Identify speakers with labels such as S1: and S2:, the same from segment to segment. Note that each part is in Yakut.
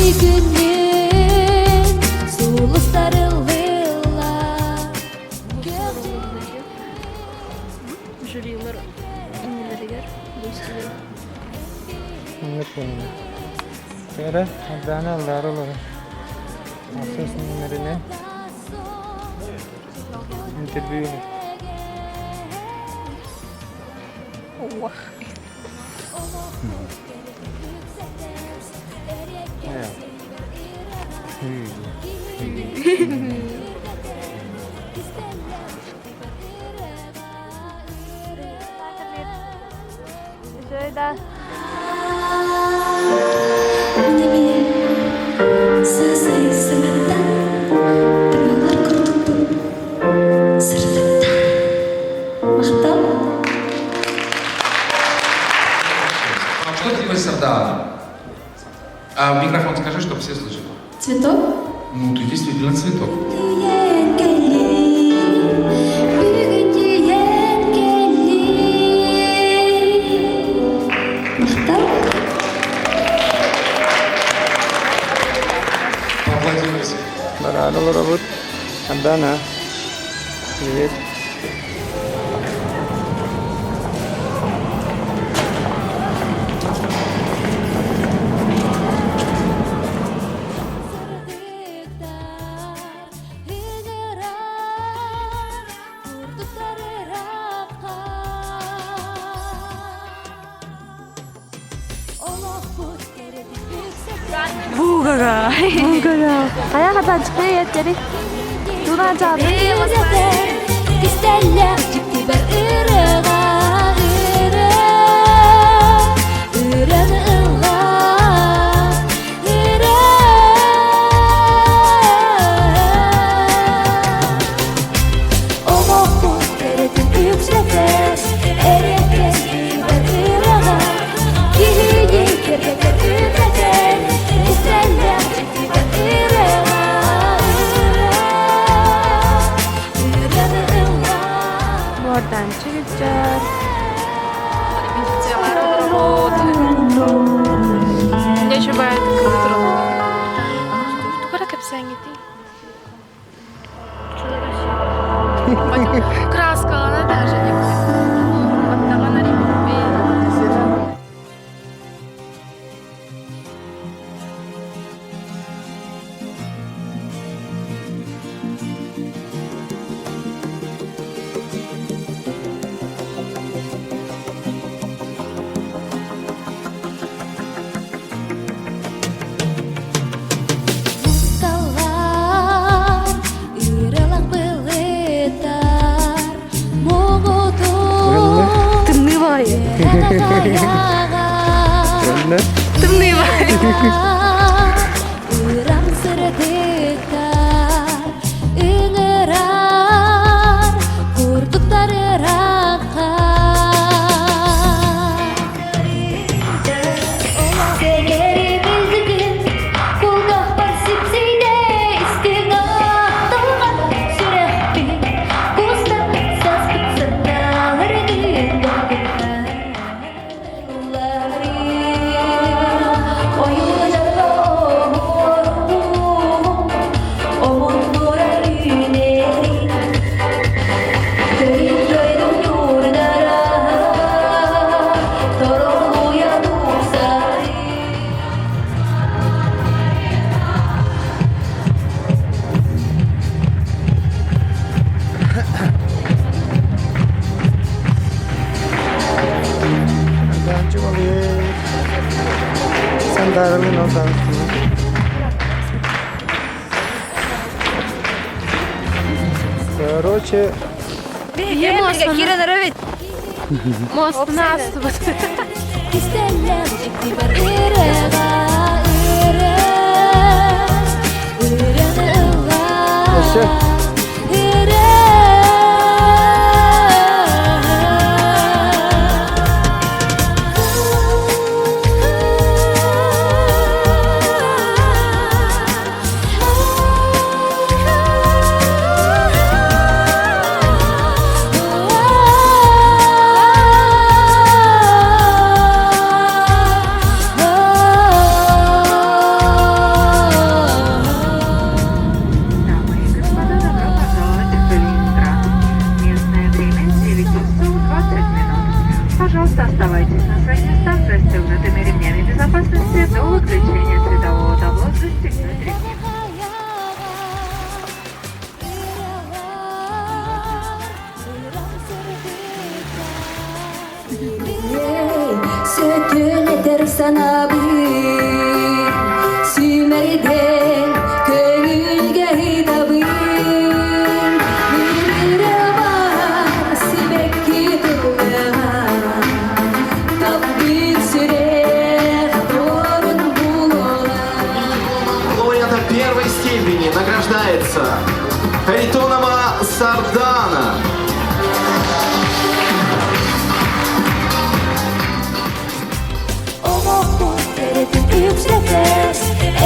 S1: Күннүн сулустарыллыла
S2: Жюрилар иннилэригэр действие.
S3: Не помню. Эрэ, Ардана аллара олорор. Ахсыс нүмеринэн интервью
S2: Ох. Үчүгэй да.
S1: Саҥаттан тыҥалар курдукпун сырдыктан махтал.
S4: Что такое сардана? А, микрофон скажи, чтобы все слышали.
S1: Цветок?
S4: Ну, ты действительно цветок.
S1: Махтал.
S4: Поаплодируйте.
S3: Бараары олоробут. Ардана. Привет.
S2: Бугага. Бугага. Хайа хатан чыкпай еттери. Туна жады.
S1: Кистеллэх дьиктибэр ырыаҕа ырыа ырыаны ыллаа ырыа Олохпут кэрэтин үксэтэр эриэккэстибэр ырыаҕа киһини кэргэтэр үрдэтэр кистэллэх дьиктибэр ырыаҕа ырыа ырыаны ыллаа
S2: Буордан чыгычар. Мне еще бывает круто. Тугара кэпсээҥҥитий? Краскалана даже не Баттаҕан арыйбыппын.
S1: Мусталлар, ыралах былыттар, моҕотун
S2: Тымныы баҕайы.
S3: Önne.
S2: Тымныы баҕайы.
S1: Ырам сырдыктар, ыҥырар, курдуктар ырахха. Сэҥээрибилдигин, кулгаахпар сипсийдэ истиҥ ахтылҕан сүрэхпин куустан саспыт санааларгын
S3: Ardana чугалыыр. Сандарылын онтан. Короче,
S2: Кира Мостuna астыбыт.
S1: Кистэллэх дьиктибэр ырыаҕа ырыа ырыаны ыллаа
S3: Өссө.
S1: ырыа санаабын Сүүмэрдэн көҥүлгэ ыытабын Мин сибэкки тыллаҕа Таптыыр сүрэх туорун булуоҕа
S5: Лауреата первой степени награждается Харитонова Сардана.
S1: Олохпут кэрэтин үксэтэр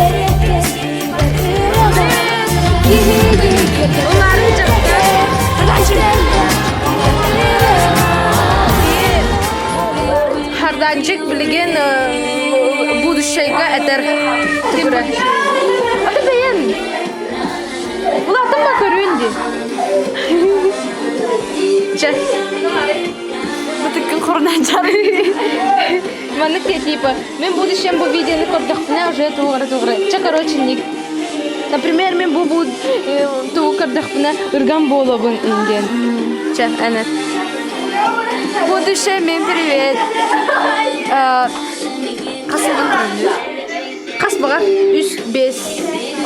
S1: эрэкэс
S2: Харданчик билигин будущайга этэр түгүрэ. Аты бэйэн. Улаатан ба көрүүн дии. Чэ. Бытыккын хорунан Маннык типа, мен будущем бу видеоны көрдөхпүнэ уже тугары тугары. Чэ, короче, ник. Например, мен бу бу тугу көрдөхпүнэ ырган буолабын диэн. Чэ, аны.
S6: Будущее мен привет. Хас сылдан көрүнүр?
S2: Хас баҕар үс, бес,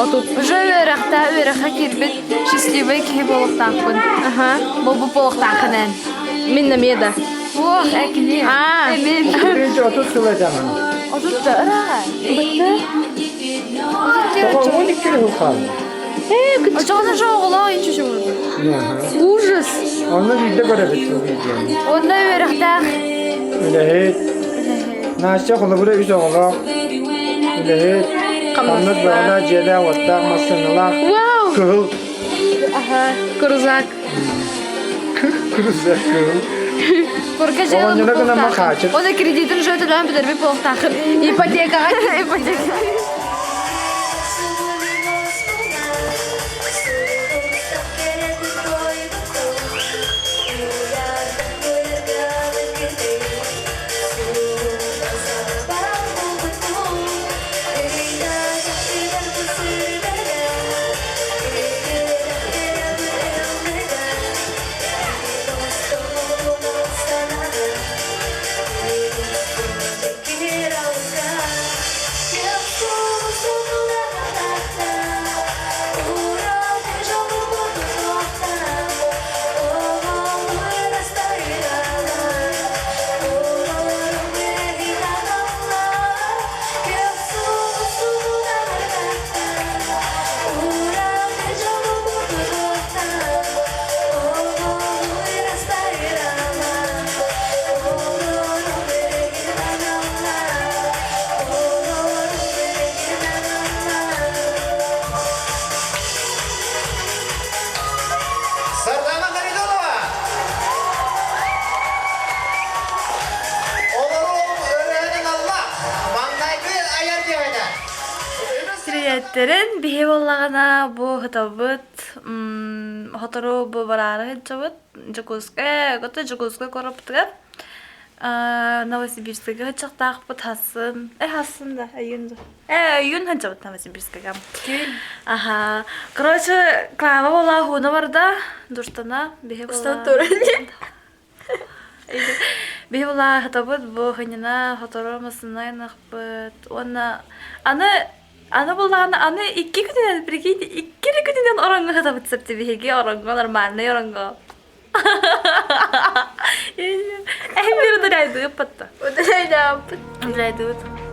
S2: отут.
S6: Уже үөрэхтэ үөрэххэ киирбит счастливый киһи буолуохтаахпын.
S2: Аха.
S6: Буолбут буолуохтааххын эн.
S2: Мин эмиэ да.
S6: Ох, экини.
S2: Аа.
S6: Эмин.
S3: Birinci 30 сыл этэмин.
S6: Отут да ыраҕа.
S2: Бытты.
S3: Тоҕо 12 жыл хаалла.
S6: Очоҕуна жоҕолоо инчу
S2: Ужас.
S3: Онно биирдэ көрөбүт бу видеону.
S6: Онно үөрэхтээх.
S3: Үлэһит. Настя холобура үс оҕолоох. Үлэһит. Хамнас бөҕөлөөх дьиэлээх, уоттаах, массыыналаах.
S2: Вау!
S3: Кыһыл.
S2: Аха, крузак.
S3: Крузак кыһыл.
S6: Курка
S3: Оҕонньоро гынан махаачык.
S6: Оны кредитин уже төлөөн бүтэрбит буолуохтаахын.
S2: Ипотекаҕа.
S6: Ипотека.
S5: Сардана Харитонова! Олорум өрөөнүн алла, маңнайгы айар киһинэ.
S6: Приветтерин биһи буоллаҕына бу ыһытабыт сотору бу бараары сылдьабыт Дьокуускай ото Дьокуускай куораппытыгар Новосибирскайга сылдьыахтаахпыт хасын э хасын да өйүүн да э өйүүн сылдьабыт Новосибирскайга аха короче Клава буолла ууна барда душтана биһи буолла Биһи булааһытабыт бу хынньана сотору массыынайнахпыт уонна аны аны буллаҕына аны икки күнүнэн прикинь икки эрэ күнүнэн ороҥҥо сытабыт сөптө биһиги ороҥҥо нормальный ороҥҥо Эһим бир ударяйдыыппат да.
S2: Ударяйдааппыт.
S6: Ударяйдыыбыт.